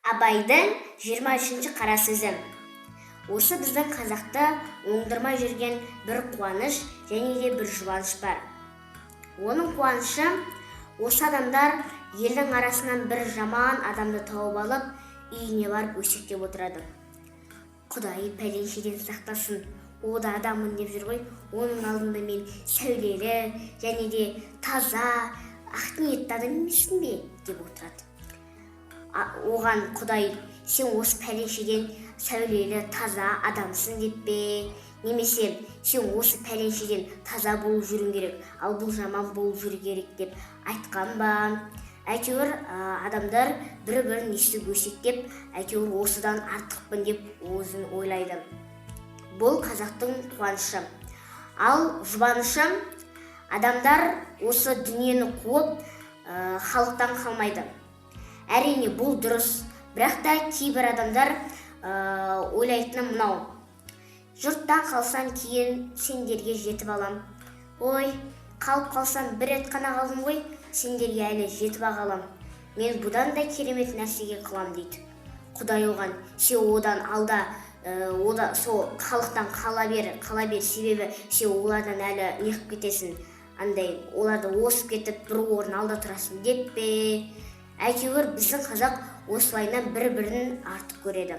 Абайдың 23-ші қара сөзі. Осы біздің қазақты оңдырмай жүрген бір қуаныш және де бір жұбаныш бар. Оның қуанышы: осы адамдар елдің арасынан бір жаман адамды тауып алып, үйіне барып өсектеп отырады. «Құдай пәленшеден сақтасын, о да адаммын деп жүр ғой, оның алдында мен сәулелі және де таза, ақ ниетті адам емеспін бе?» – деп отырады. Оған Құдай «Сен осы пәленшеден сәулелі, таза адамсың» деп пе, немесе «Сен осы пәленшеден таза болып жүруің керек, ал бұл жаман болып жүру керек» деп айтқан ба, әйтеуір адамдар бір бірін өстіп өсектеп, әйтеуір осыдан артықпын деп өзін ойлайды. Бұл қазақтың қуанышы. Ал жұбанышы: адамдар осы дүниені қуып, халықтан қалмайды. Әрине, бұл дұрыс, бірақ та кейбір адамдар ойлайтыны мынау: «Жұрттан қалсам, кейін сендерге жетіп алам. Ой, қалып қалсам, бір рет қана қалдым ғой, сендерге әлі жетіп ақ алам. Мен бұдан да керемет нәрсеге қылам», – дейді. Құдай оған: «Сен одан алда, ода сол халықтан қала бер, қала бер, себебі сен олардан әлі неғып кетесің, андай оларды осып кетіп, бір орын алда тұрасың» деп пе, әйтеуір біздің қазақ осылайынан бір бірін артық көреді.